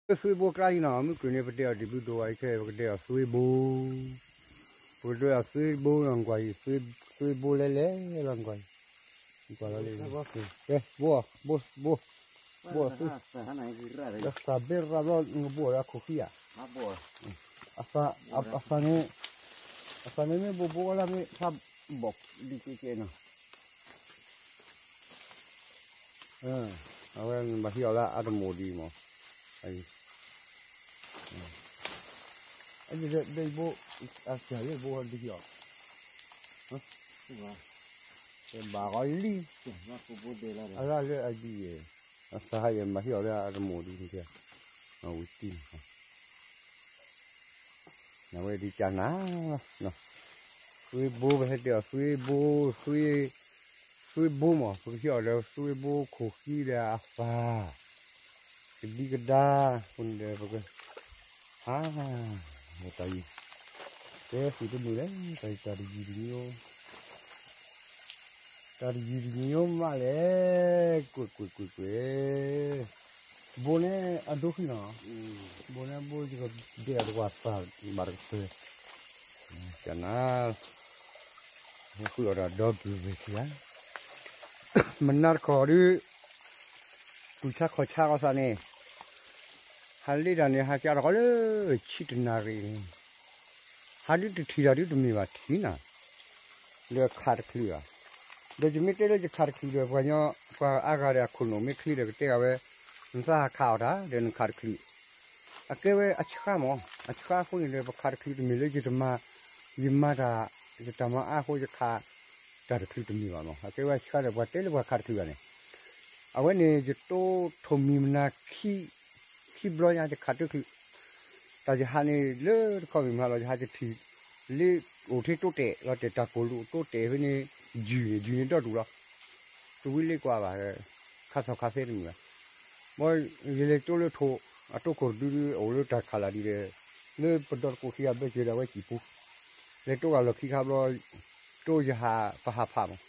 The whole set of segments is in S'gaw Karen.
သွ့ဘိကျါအံၤနီၤ မုၢ်ကွံာ်န့ၣ် ပတဲအီၤဒံးဘုဒိဝဲအံၤခဲ ပကတဲအီၤသွ့ဘိ, ပကတဲအီၤသွ့ဘိနီၤ ကွၢ်အံၤ သွ့ဘိလဲၤလဲၤလီၤ ကွၢ်အံၤ, ကွၢ်လီၤလံ, ကဲ ဘိ ဘိ ဘိ ဘိသွ့, လၢသးဘ့ၣ်ရၣ်ဘျီ နကဘိအီၤလၢအခိၣ်ဃံဧါ, အသးန့ၣ်, အသးန့ၣ်မ့ၢ်ဘိဘိအီၤလၢမ့ၢ်သးဘီၣ်ဒ်ကဲကဲနီၤ အဝဲဘၣ်ဟံးအီၤလၢအတမိၢ်ဒံးမး, အဘိ, အစၢ်လၢဘိဒ်အီၤ, ဘၣ်ဂီၤလံ, အလၢလၢအဒံး, အသးဟးယဲၢ်ဘၣ်ဟံးအီၤလၢအတမိၢ်ဒံး, ဝံၤတံၢ် အဝဲဒ်ကနၤ, သွ့ဘိပဟဲတဲအီၤ သွ့ဘိ, သွ့ဘိမး ပကဟံးအီၤဒီးသွ့ဘိခိၣ်ဃံဒီးအသး, ကဒံကဒါ, အဃိန့ၣ်ဒီးပက, ဟါ, တၢ်အံၤ, ကဲဃုာ်တမုာ်လဲၣ်, တၢ်အံၤတၢ်တယံၤတမံၤ, တၢ်တယံၤတမံၤမးလဲၣ်, ကွ့ၢ်ကွ့ၢ်ကွ့ၢ်ကွ့ၢ် ဘိန့ၣ်အဒိဃံနီၤ, ဘိန့ၣ်ဘိယကဒဲအတဝၤသၣ်ဘၣ်တကပၤ, ကနၤ, ဟဲဃုာ်အီၤဒီးဒီပုၢ်ဝဲၢ်ခံဂၤ, မနၤတခီဒုး, ပုၢ်ဆါခီၣ်ဆါအီၤသးန့ၣ်, ဟးလ့တၢ်န့ၣ် ဟးကၢထီၣ်ဃီလၢ ဆံတနၣ်ရံၣ်န့ၣ် ဟးဒုးတထံၣ်တၢ်ဒုးတမ့ၢ်ဘၣ်ထံၣ်နၤ, လၢခးတချုးဘၣ်, ဒီးယမ့ၢ်တဲလၢယခးတချုးဒီး ပှၤညီ, ပှၤအါဂၤဒီးအခိၣ်နူာ်မ့ၢ်ချ့ဒီးကတဲဂၤဝဲ, နသးဟးခးအီၤတၢ် ဒီးနခးတချုး, အကဲဝဲအဆှါမး, အဆှါအဃိန့ၣ်ဒီး ပခးတချုးတမ့ၢ်လၢယတမၤ, ယမၤတၢ်, ယတၢ်မၤအါအဃိယခး, တၢ်တချုးတမ့ၢ်ဘၣ်မး, အကဲဝဲအဆှါဒီးပှၤတဲလၢပှၤခးတချုးဘၣ်န့ၣ်, အဝဲန့ၣ်ယတိထိၣ်မံၤမနၤခံ ခံဘျီညါယခးတချုး, တၢ်ယဟးန့ၣ်လၢတခီမ့ၢ်မဟါလီၤ ယဟးယထံၣ်, လၢအိၣ်ထဲတိတဲာ်လီၤတဲာ် တၢ်ကိၢ်လိာ်တိတဲာ်ဖဲန့ၣ်, ယုၢ်န့ၣ် ယုၢ်န့ၣ်ဒီဒူၣ်လီၤ, တဝံလ့ကွၢ်ဘၣ်, ခါသီခါသဲတမုာ်ဘၣ်, ဘီ, ယလဲၤတိလၢထိၣ်, အတိခိၣ်တဒုဒုအိၣ်လၢတၢ်ခးလၢ်ဒ်ဒီး, လၢပဒီတကိးခံဂၤဘၢစၢၤဒၣ်ဝဲစံာ်ပူၤ, လဲၤတိဂၤလီၢ်ခံခါဘျီ တိယဟးပဟးဖးမး,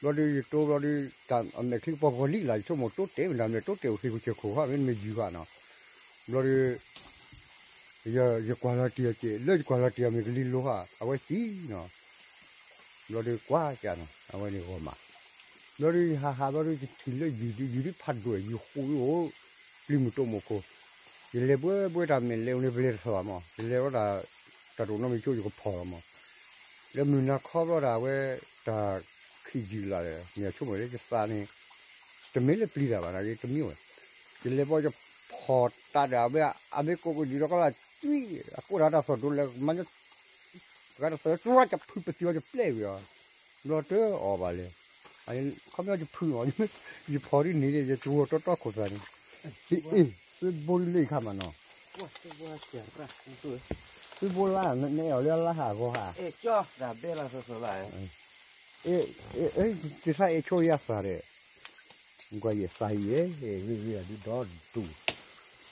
ဘျီဒုးယတိဘျီဒုး, တၢ်အမဲာ်ချံကပီၤကပီၤလံလၢ် ယဆိကမိၣ်တိတဲာ်မတၤမလဲၣ် တိတဲာ်အိၣ်သ့ၣ်ခိၣ်စၢၢ်ခိၣ်ဃီ မ့တမ့ၢ်ယုၢ်ဃီနီၤ, ဘျီဒုး, ယကွၢ်လီၤတံၢ်အီၤကဲး လၢယကွၢ်လီၤတံၢ်အီၤမ့ၢ်ကလံၤလိၤဃီ အဝဲစံၣ်နီၤ, ဘျီဒုးကွၢ်ကနီၤ အဝဲန့ၣ်ဂီၤမး, ဘျီဒုးယဟးဟးဘျီဒုးယထံၣ်လၢယုၢ်ဒုး ယုၢ်ဒုးဖးဒိၣ် ယုၢ်ဃိးဒုးအိၣ်, ပျံၤမုၢ်တိၢ်မုၢ်ခိၣ်, ယလဲၤဘှဲဘှဲတၢ်မဲာ်လဲၤအိၣ်န့ၣ်ပလဲၤတသီဘၣ်မး ယလဲၤဝဲဒၣ်, တၢ်တိၣ်နီတမံၤဆိယကဖီၣ်လီၤမး, လၢမုၢ်နၤခီဘျီဒၣ်ဝဲ, တၢ်ခံယုၢ်လၢ်ဒီး မ့ၢ်ဆိကမိၣ်လၢယသးန့ၣ်, တမ့ၢ်လၢပျံၤတၢ်ဘၣ်န့ၣ် တမ့ၢ်ဝဲ, ယလဲၤဘီယဖီၣ်တၢ်ဒီးအဝဲ, အမ့ၢ်ကိးကဒုးဒီးကီလၢ်, အကိးတၢ်တၢ်သီၣ်ဒိလၢမၤ ပှၤတသီၣ်တြီ ယဖုပသံအီၤယပျဲၢ်ဝံၤအီၤ, ဘျီတအီၣ်ဘၣ်လဲၣ်, ခီပညီယဖုအီၤ, ယဖီၣ်ဒ်န့ၣ် ယကဝီၤတီတီခိၣ်သးန့ၣ်, အ့ၣ်, သွ့ဘိလၢယခါမးနီၤ, သွ့ဘိလၢ နအဲၣ်အီၤလၢအလါဟးဂီၤဟး, တသးအဲၣ်ဆိယသးဒီး, ကွၢ်ယဲၢ်သးယဲၢ်, ဂ့ၤဂ့ၤဒုးဒီဒူၣ်,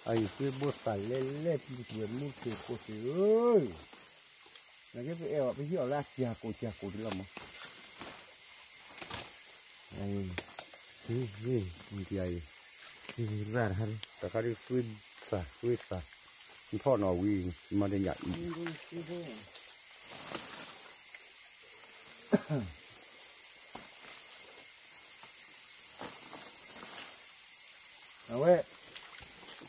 အအံၤသွ့ဘိသးလဲလဲ ပျံၤကွံာ်မူခိၣ်ဖိသ့ၣ်ဧၢ, နကပအဲၣ်အီၤ ပဟံးအီၤလၢအစၢ်ကိၣ်စၢ်ကိၣ်ဒ်လီၤမး, ဂ့ၤဂ့ၤ, တၢ်ခါဒုးသွ့သးသွ့သး, နထီၣ်နီၣ်ဝံၤ, မၤတညၣ်အံၤ အဝဲ,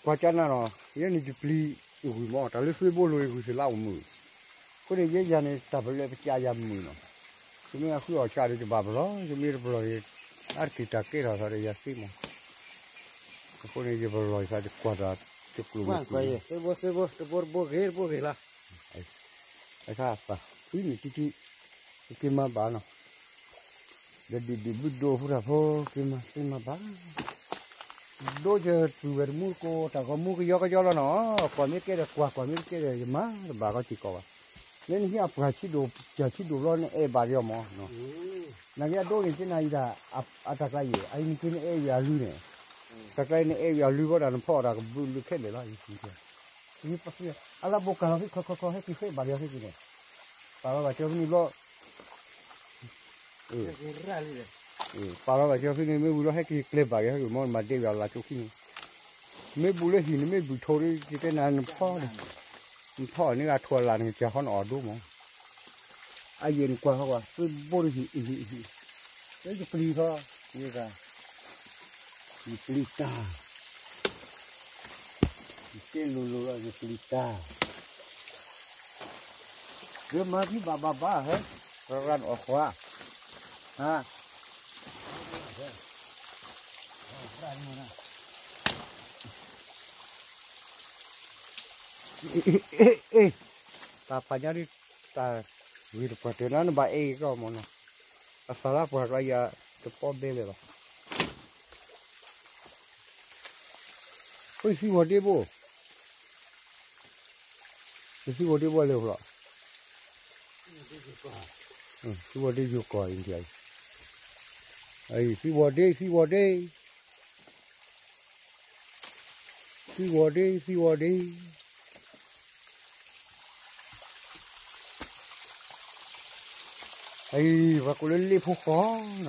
ကွၢ်ကနၤနီၤ, ယဲန့ၣ်ယပျံၤဂုၢ်မး တၢ်လၢသွ့ဘိလိၤအံၤဂုၢ်သ့ၣ်လၢအအိၣ်မုာ်, အဃိန့ၣ် ယဲယၤန့ၣ် တၢ်ပလၢပကးယၤမုာ်နီၤ, ယမ့ၢ်အဃုအီၣ်ဆၣ်ဒီးယဘၣ်ပလီၢ်, ယမ့ၢ်တပလီၢ်န့ၣ်, အါတက့ၢ်တၢ်ကဲထီၣ်သးဒီးယၤသ့မး, အဃိန့ၣ် ယပလီၢ်ယသး ယကွၢ်တၢ်တကျိၤမ့ၢ်ကျိၤ, သွ့ဘိ သွ့ဘိ တဘိတဘိဂ့ၤ တဘိဂ့ၤလီၤ, အဃိ သွံၣ်နံၣ်တံၢ်တံၢ်, က့ၤမၤဘၣ်နီၤ, ဒီးဒုးဒုးဘုဒိၣ်ဖုတၢ်ဖိ, က့ၤမၤ က့ၤမၤဘၣ်, ဒိယပုၢ်ဝဲၢ်တမူတကိး တၢ်ဂီၤမူကယီကယီလီၤနီၤ, ကွၢ်မ့ၢ်ကဲဒီးကွၢ် ကွၢ်မ့ၢ်တကဲဒီး ယမၤတဘၣ်ကီထံကီၢ်ဘၣ်, မ့ၢ်နဟံးအပှၢ်ဆံးဒိၣ် ပှၢ်ဆံးဒိၣ်ဘျီ နအဲၣ်ဘၣ်က့ၤအီၤမး, နာ်က့အဒိန့ၣ် ကနၤအံၤဒၣ်, အတၢ်ကျါအံၤ အအံၤနက့ၤနအဲၣ်ဝံၤအလုၢ်န့ၣ်, တၢ်ကျါအံၤနအဲၣ်ဝံၤအလုၢ်ဃီဒီး နဖီၣ်အီၤတၢ်ကဘုးလုၢ်ခဲလၢာ်လီၤ, အလၢဘိးကၢ်လီၤသ့ၣ်ခီခီခီ ဟဲက့ၤဃဲဘၣ်က့ၤအီၤသ့ၣ်က့ၤန့ၣ်, ပာ်လီၤဘၣ်ကၠီဖဲန့ၣ်ဘျီ, ပာ်လီၤဘၣ်ကၠီဖဲန့ၣ် မ့ၢ်ဝံၤလီၤ ဟဲက့ၤကျဲဘၣ်က့ၤဟဲက့ၤ မ့ၢ်မၤဒ့ဝံၤအလၢ်ဆိခံန့ၣ်, မ့ၢ်ဘူးလၢဟံၣ်န့ၣ် မ့ၢ်ဘုၣ်ထိးဒီး ယတဲနၤနဖီၣ်, နဖီၣ်န့ၢ်ဂၤထိးအလၢ်န့ၣ် ကဟီနအီၣ်ဒိၣ်မး, အယံာ်နကွၢ်ဟီကွၢ် သွ့ဘိတဟံၣ်အံၤဟံၣ်အံၤ, လၢယပျံၤထီၣ်, ယဂၤ, ယပျံၤတၢ်, ယတဲလိၤလိၤလီၤ ယပျံၤတၢ်, ယမၤဖံဘၣ်ဘၣ်ဘၣ်ဟဲ, ရရၢ်အီၣ်ခွါ, ဟါ အ့ၣ်, တၢ်ဖးညါဒ်တၢ်ဂ့ၢ်တပှၢ်တၢၢ်န့ၣ် နဘၣ်အဲၣ်ကီၢ်မးနီၤ, အသးလၢပှၤကျါယၤတပီၢ်ဘဲလၢၤဘၣ်, အံၤသံဝီၤဒ့ဘိ, အံၤသံဝီၤဒ့ဘိလၢဟိလီၤ, သံဝီၤဒ့ယိၤကီၢ်အံၤ, အံၤသံဝီၤဒ့ သံဝီၤဒ့ သံဝီၤဒ့ သံဝီၤဒ့, အံၤ ပှၤကိးလၢလ့ဖိဃီနီၤ,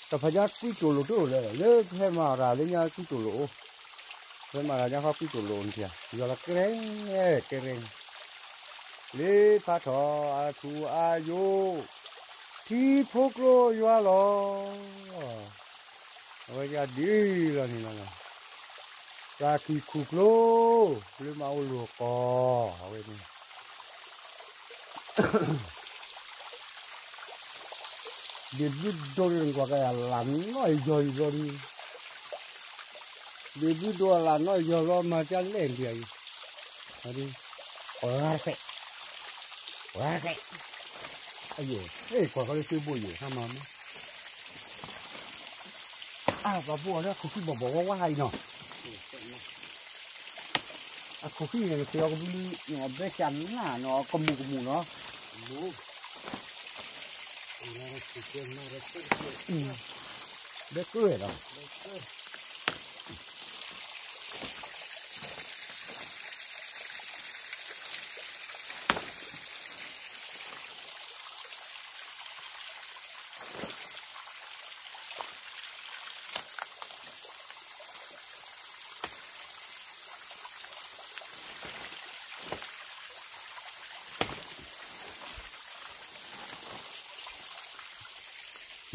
တၢ်ဖးညါကွံတိၢ်လိာ်တအိၣ်လဲၣ်, လၢကဟဲမၤတၢ်လၢညါကွံတိၢ်လိာ်အိၣ်, ကဟဲမၤတၢ်ညါဃီကွံတိၢ်လိာ်အိၣ်န့ၣ်, ယွၤလီၤကရဲ ကရဲန့ၣ်, လ့ဖးထီၣ်အထူအယိာ်, ထံဖိကျိယွၤလီၤ အဝဲယဒ်လီၤန့ၣ်လီၤ, သးကံၢ်ခူၣ်ကျိ, လၢမၤအိၣ်လိာ်ကီၢ်, အဝဲန့ၣ်, ဒ့ဘုဒိၣ်န့ၣ်ကွၢ်ကယၤလၢ်နီၢ်ယီၤယံၤဘျီဒ် ဒ့ဘုဒိၣ်အလၢ်နီၢ်ယီၤလီၤ မၤကလဲၣ်ဒံးအံၤ, အဒ်, ပှၤဂၤတဖဲ, ပှၤဂၤတဖဲ, အယဲၢ်, ကွၢ်ဃီလၢသ့ဘိယဲၢ် ဟါမၤမး, အၢ ပှၤဘိအီၤလၢအခိၣ်ဃံဘီၣ်ဘီၣ်ဝါဝါအံၤနီၤ, အခိၣ်ဃံန့ၣ် နဃ့အီၤကဘုလံ, နအီၤဘဲကၢ်နၢ် နအီၤကမူၣ်ကမူၣ်နီၤ, ဘဲကၢလီၤ.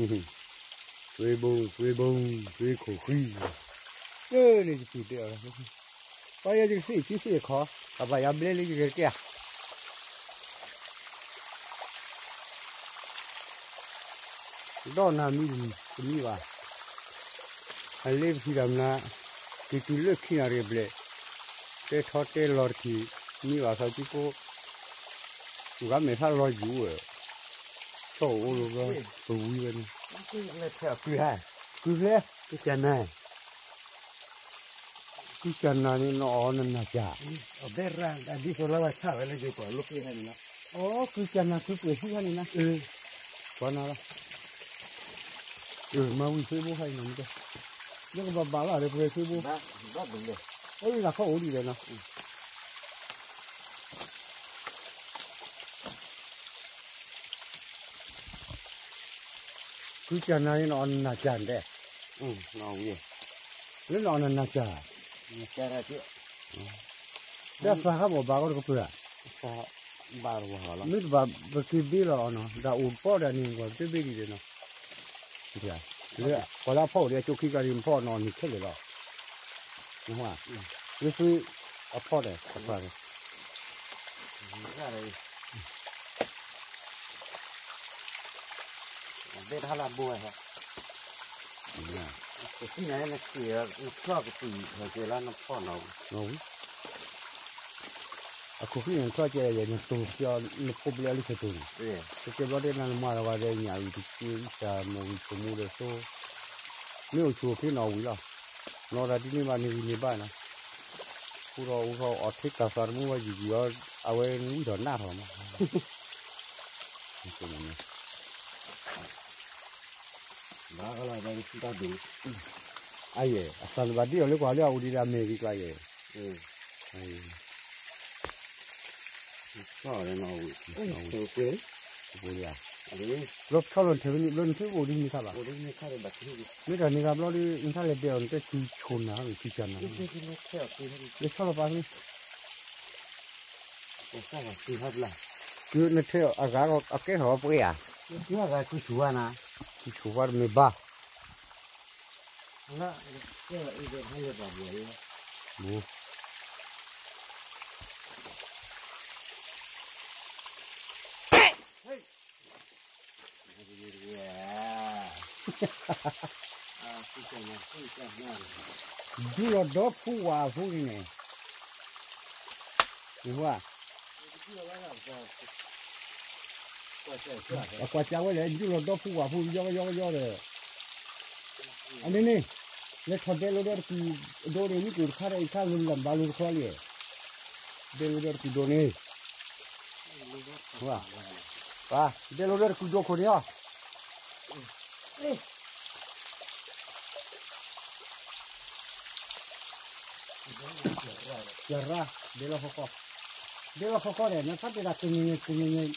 သွ့ဘိ, သွ့ဘိ, သွ့ခိၣ်ဃံ, န့ၣ်ယပုၢ်တဲအီၤ, ပှၤယဲယကသ့ၣ်ခံသ့ၣ်ခီ, တၢ်ဘၣ်ယၤဘျဲလၢယဂဲၤတက့ၢ်ဧါ. ဒီးနၤမံတမံဘၣ်, အလ့ပထံၣ်တၢ်မနုၤ, က့ၤတုၤလၢခံနၣ်ရံၣ်အဘျဲၣ်, တဲထီတဲလီၤတထံၣ်, မံဘၣ်သးကံကိ, ဂၤမဲာ်ဖးလီၤယူၤဝဲ, ဆီအိၣ်အိၣ်လၢပဝံဝဲန့ၣ်, ကုဖျဲ, ကုကနၤ, ကုကနၤန့ၣ် နအီၣ်နနၢ်ကၢ်, အီ ကုကနၤ ကုပှ့ၤဟံၣ်ဟဲန့ၣ်နၤ, ပှၤနၤလီၤ, မၤဝံၤသွ့ဘိဟဲအံၤနီၤမ့ၢ်တဲ, ယကဘၣ်ဘၣ်လီၤဒီးပှ့ၤသွ့ဘိ, အိၣ်လၢတၢ်ခီအိၣ်ဒံးဒီးနီၤ. ကုကနၤန့ၣ် နအီၣ်နနၢ်ကၢ်တဲ, လၢနအီၣ်နနၢ်ကၢ်, ဒီးသးဟးဘၣ်ဘၣ်ကီတကပၢၢ်ဧါ, မ့ၢ်တဘၣ်ပက့ၤဘ့လီၤအီၤနီၤ, ဒီးအိၣ်တပီဒီးန့ၣ် ပှၤတဘ့ဒံးဒီးနီၤ, လၢပှၤလၢအဖီအိၣ်ဒီးအကၠိခံကၤဒံး နဖီအီၣ်နအီၣ်န့ၢ်ခဲလၢာ်လီၤ. လၢသွ့အဖီဒီးအဖီန့ၣ်, ဘဲတဟါလၢအဘိဝဲဟဲ, အခိၣ်ဃံန့ၣ် နက့ၤ, နချီၣ်ကတုၤဟဲက့ၤလၢနဖီနီၤ, အခိၣ်ဃံန့ၣ် နချီၣ်ကဲယဲ နတိၤကၠီ နဖိဘျဲအီၤလၢကတိၤန့ၣ်, ကကဲဘျီဒဲးနၤ နမၤတၢ်ဝဲဒီးညၣ်အုၣ်တက့ၢ် ဝံသးမိၢ်ဝံဆိးမူဒီးသိ, မ့ၢ်အိၣ်ဆူၣ်အိၣ်ချ့နီၤဝံၤလီၤ, နီၢ်တၢ်ဒ်န့ၣ်ဘၣ်န့ၣ်ဂံၢ်န့ၢ်ဘၣ်နီၤ, ဃိထီၣ်အူထီၣ်အီၣ်ထ့ကၢ်သးတမူဘၣ်ယံာ်ယံာ်အီၤ, အဝဲဝံထီၣ်နးထီၣ်မး ဘၣ်ကလီၤဘၣ်ကစံးတၢ်ဒုး, အယဲၢ် အသးတဘၣ်ဒ်အီၤလၢကွၢ်လၢအအိၣ်ဒံးဒီးအမဲာ်က့ၤကျါယဲၢ်, အဝဲ, ပှ့ၤ, ပှ့ၤလံဧါ, ဘျီဆီလီၤထဲဝဲန့ၣ် ဘျီနထံၣ်အိၣ်ဒ်န့ၣ်ခါဘၣ်, မ့ၢ်တၢ်န့ၣ်ဂၤဘျီဒီး နထါလဲၤဒဲးအီၤ နတဲကုဆိနၤ ကုကနၤ, ယဆီလီၤပာ်န့ၣ်, နထဲအဂၤအကဲထီၣ်ပှဲၤဧါ, ကုဆိဝါတမ့ၢ်ဘၣ်, ဒူလီၤဒီဖူဝးဖိန့ၣ်, အကွၢ်ကးဝဲလဲၣ် ဒူလီၤဒီဖူဝးဖိ ယီကယီကယီဒီး, အန့ၣ်န့ၣ်, လဲၤထီၣ်ဒဲလိာ်ဒီးတကုၢ်ဒိၣ်န့ၣ် မ့ၢ်ကအိၣ်တခါဒီး အံၤခါလိၤလၢဘၣ်လိာ်တခီလံ, ဒဲလိာ်ဒီးတကုၢ်ဒိၣ်န့ၣ် ဒဲလိာ်ဒီးတကုၢ်ဒိၣ်ခိၣ်န့ၣ်အီၤ, ကရၢ, ဒဲလီၤဃီဃီ, ဒဲလီၤဃီဃီန့ၣ် နဖးတ့ၢ်တၢ်ကညဲၣ်ကညဲၣ်,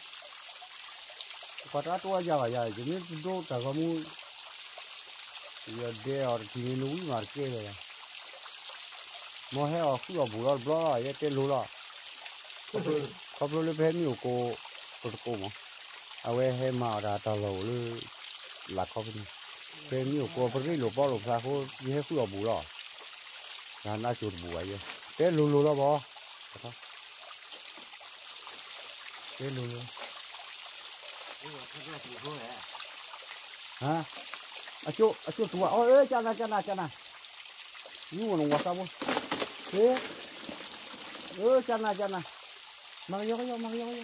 ပှၤတအါတိအါယၤဘၣ်ယၤ ယမ့ၢ်ဒိတၢ်ဂီၤမူ ယဒဲအီၤတထံၣ်န့ၣ် နဝံမးတကဲလၢၤ, မ်ဟဲအီၤဃုအီၣ်ဘူးလီၤတဘျီလီၤ ယဲတဲလိၤလီၤ, ခီဖျိလၢပဟဲမ့ၢ်အိၣ်ကိး ပတကိးမး, အဝဲဟဲမၤအီၣ်တၢ်တၢ်လီၢ်အိၣ်လၢ လၢ်ခီကန့ၣ်, ပဟဲမ့ၢ်အိၣ်ကိးပရ့လိာ်ပီလိာ်ဖျါအဃိ ယဟဲဃုအီၣ်ဘူးလီၤ, ယနါစိၤတဘူးဘၣ်ယဲ, တဲလိၤလိၤလီၤဘၣ် တဲလိၤလိၤ, အကၠိ အကၠိတူၢ်ဝါ အီ ကၠနၤ ကၠနၤ ကၠနၤ, ယူဝဲနဝၤသးဘိ, ကၠနၤ ကၠနၤ, မၤကယီကယီ မၤကယီကယီ,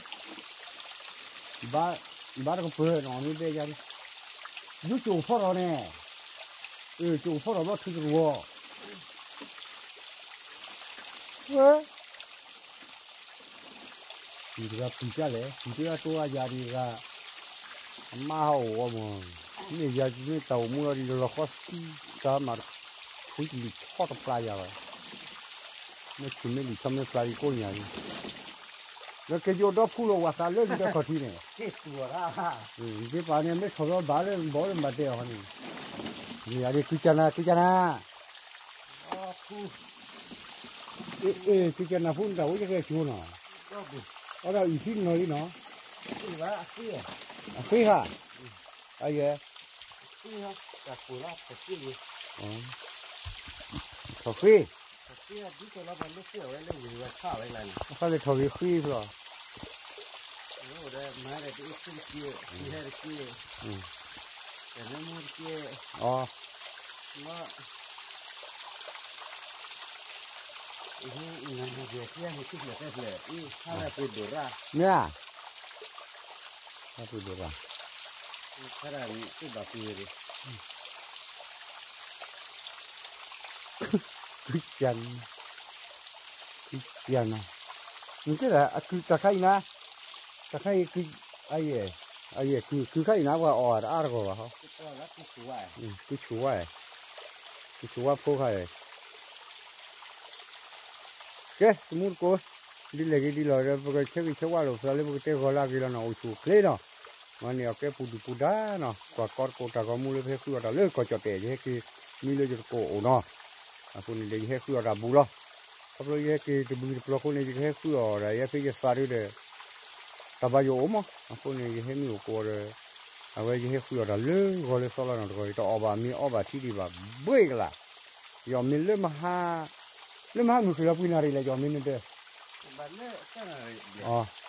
ဘၣ်တကပၢၤနီၤ မ့ၢ်ဘဲယၤလံ, ယူကၠိဖီထီၣ်န့ၣ်, ကၠိဖီထီၣ်ဘျီထုတကဝီၤ, ဝဲ ပံၤတဂၤပံၤကၢ်လဲၣ် ပံၤတဂၤတိအယၤဒံးဂၤ, အမါဟးအိၣ်အီၤမး, မ့ၢ်ယၤမ့ၢ်တၢ်အိၣ်မူလီၤဒံး လီၤဃီသံတၢ်မး, ထွံၣ်လံာ်ဆီတဖျါယၤဘၣ်, မ့ၢ်ထွံၣ်မ့ၢ်လံာ်ဆီမ့ၢ်ဖျါယကိးညါလံ, လၢကယိဒီဖူလီၤဝၤသးလၢကဒီခီၣ်ထံးန့ၣ်, မ့ၢ်ပာ်န့ၣ် မ့ၢ်ထီၣ်ဘျီဘၣ်လၢဘီလၢမၤတဲအီၤန့ၣ်, မ့ၢ်ယၤဒံး ကုကနၤ ကုကနၤ ကုကနၤဖိနတၢ်အိၣ်ယကဲဆိနီၤ, အီဒီးအံၤထံနီၤလံနီၤ, အဃ့ဧါ, အယဲ, ထီၣ်ဃ့, အခါလၢထီၣ်ဂ့ၤဃ့လီၤ, အ မ့ၢ်ဧါ, တၢ်ပှ့ၤဒိၣ်ရၣ်, ကုကနၤ, ကုကနၤ, နကဲဒၣ်အကုတၢ်ခါအံၤနၤ, တၢ်ခါအံၤ, အယဲၢ်, အယဲၢ်ကု ကုခါအံၤနၤ ပှၤအီၣ်တအါတဂီၢ်ဘၣ်ဟီ, ကုဆိဝါ, ကုဆိဝါဖိခါအံၤ ကဲ တမူတကိး, ဒ်လဲၣ်ဂ့ၤဒ်လဲၣ်ဒီး ပကဆၢဂ့ၤဆၢဝါလိာ်ပသးလၢပကတဲဂီၤလၢအဂ့ၤလီၤနီၤ အိၣ်ဆူၣ်အိၣ်ချ့နီၤ, မၤန့ၢ်အီၤကဲပူၤဒုၣ်ပူၤဒါနီၤ ကွၢ်ကီတကိးတၢ်ဂီၤမူလၢပဟဲဃုအီၣ်တၢ်လၢကီၢ်ကၠီၣ်တဲာ် ယဟဲက့ၤမံလၢယတကိးအိၣ်နီၤ, အဃိန့ၣ်ဒီးယဟဲဃုအီၣ်တၢ်ဘူးလီၤ, ခီဖျိယဟဲက့ၤတဘျုးတပျီၤအဃိန့ၣ် ယကဟဲဃုအီၣ်ဒၣ်ယဲဖဲယသးဒုဒီး တၢ်ဘၣ်ယိၣ်အိၣ်မး, အဃိန့ၣ် ယဟဲမ့ၢ်အိၣ်ကိးဒီး အဝဲယဟဲဃုအီၣ်တၢ်လၢဂီၤလၢသီလီၤနီၤ တဂီၤအံၤ တအီၣ်ဘၣ်မ့ၤအီဘၣ်ထံဒံးဘၣ် ဘှ့ကလး, ယအီၣ်မ့ၤလၢမဟါ, လၢမဟါမုၢ်ဃ့ၢ်လီၤပှဲၤနၣ်ရံၣ်လဲၣ် ယအီၣ်မ့ၤန့ၣ်ဒီး,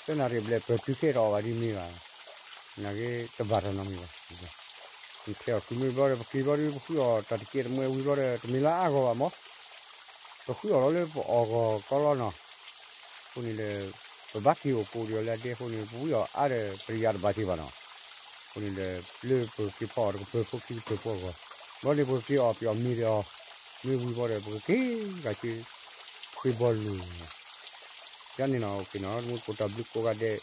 သၢနၣ်ရံၣ်ဘျဲၣ် ပတုၤခဲတအီၣ်ဘၣ်ဒ်မ့ၤဘၣ်, နာ်က့တဘၣ်တၢ်နီတမံၤဘၣ်, နထဲအီၣ်ကုမ့ၢ်ဘျီဒီး ပက့ၤဘျီဒီး ပဃုအီၣ်တၢ်တကဲးတမှဲဝံၤဘျီဒီး တမ့ၢ်လၢအါဂီၢ်ဘၣ်မး ပဃုအီၣ်လီၤလၢပအီၣ်ဂီၢ်ကီလီၤနီၤ, အဃိန့ၣ်ဒီး ပဘၣ်က့ၤအိၣ်ကိးဒံးအီၤလၢအဒဲအဃိန့ၣ် ပဝံအီၣ်အါဒီး ပတယၤတဘၣ်က့ၤဘၣ်နီၤ, အဃိန့ၣ်ဒီး လၢပက့ၤဖီအီၣ်တကပၢၤဖိခံကပၢၤဖိအဂီၢ်, ဘျီန့ၣ်ပကက့ၤအီၣ်ပအီၣ်မ့ၤဒီးအီၤ, မ့ၢ်ဝံၤဘျီဒီး ပကက့ၤဂၤက့ၤ ဖှ့ဘီလူၤ, ယန့ၣ်နီၤ အိၣ်က့ၤနီၤ တမူတကိးတၢ်ဘျုးကိးဂၤဒဲး